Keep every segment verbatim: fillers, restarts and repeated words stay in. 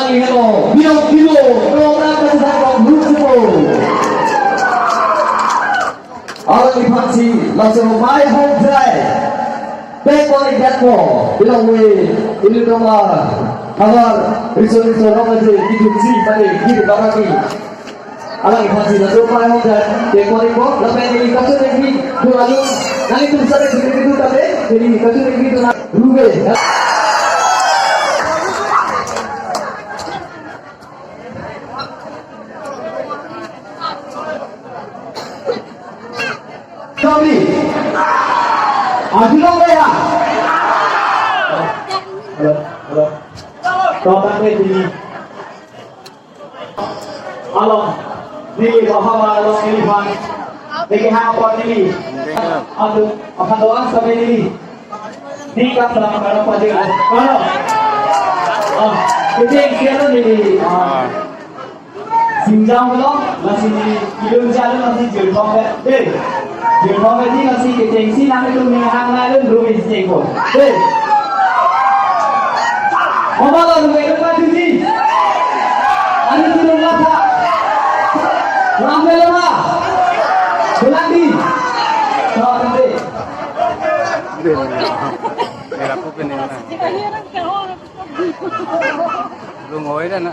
Hello, Bino, Bino, Bino, Bino, Bino, Bino, Bino. Alangli aphansi laso mei hong jai pek pon-ik det mo, belong we, ilitum ahavar riso riso rong aje kejutsi mane kiri baraki. Alangli aphansi laso mei hong jai pek pon-ik mo, lapen neli kachiningri dun alu, nanglitum sare chiningri dun tame, neli kachiningri dun alu. Ruge. Kami. Adu long ya. Hello, hello. Total ke sini. Along, neli bahwa along neli pan. Neli ha apa neli? Aduh, apa doang sampai neli? Ni kam dalam karang pajak. Kalau, ah, kejeng siapa neli? Ah, sinjang belum, masih di kilun jalan masih jempol ke. Eh, jempol ke ni masih kejeng si nanglitum ni hang na lun rugi si jengkol. Eh. Mama lo rugi rugi mati si. Ani turun mata. Ramai lama. Bulan di. Tahu nanti. Mera ko kene na. Lungoi na.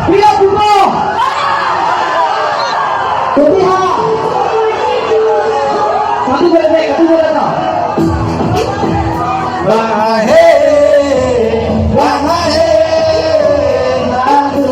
Pia pupo. Kopi ha. Katu bele, katu bele ta. Wah he, wah he, wah he.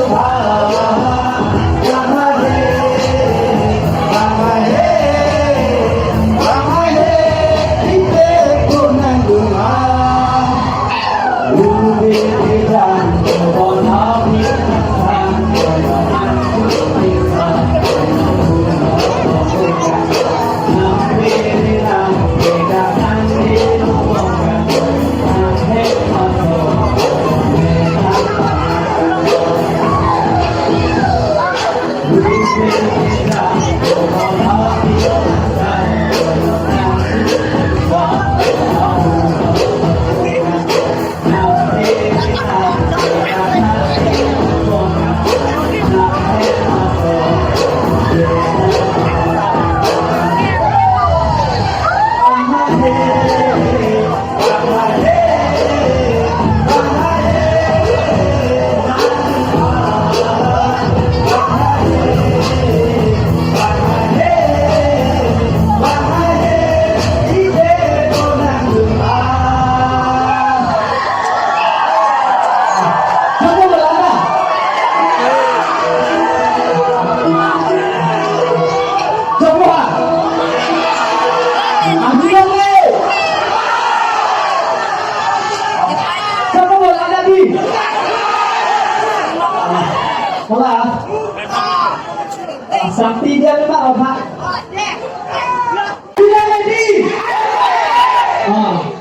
Pati dia lima apa? Tidak lagi. Ah.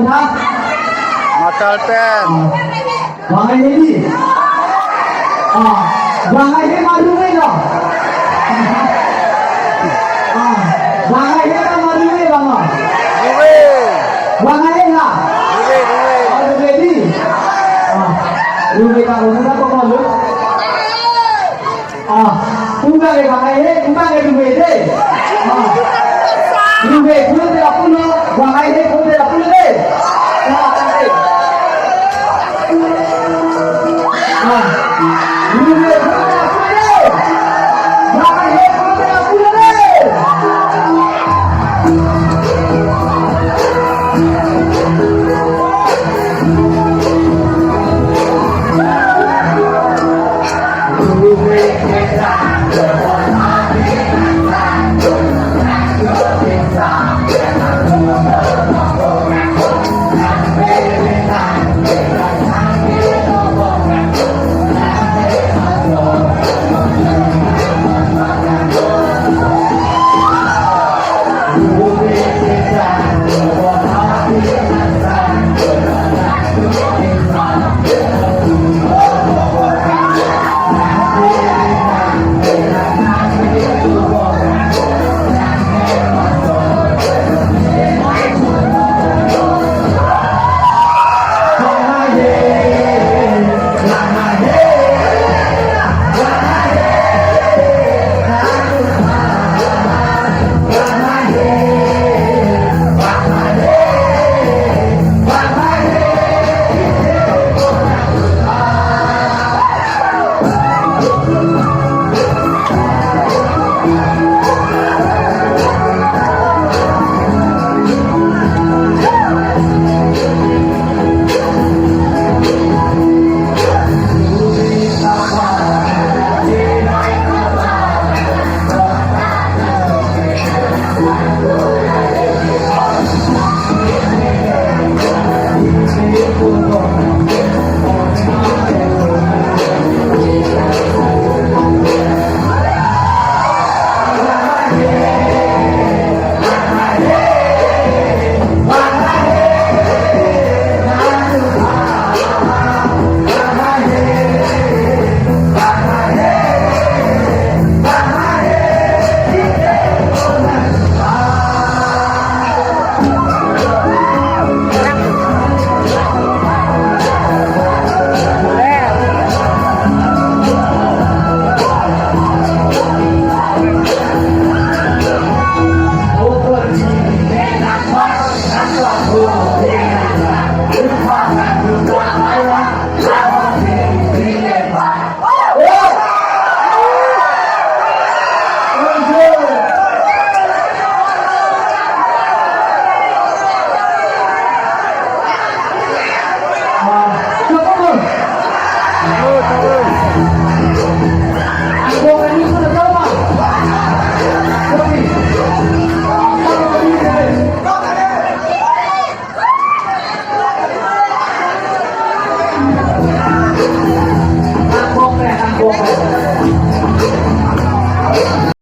Matal pen. Bang haihe di. Ah, bang haihe ma ruve lo. Ah, bang haihe ma ruve bang. Ruve. Bang haihe na. Ruve, ruve. Ah, ruve di. Ah, ruve ka ruve ka ko malu. Ah, pu bang ke bang haihe, pu bang ke ruve de. Ah. Ruve phone de apulo, bang haihe phone de apulo de. Ah, ruve phone de apulo de. Bang haihe phone de apulo de.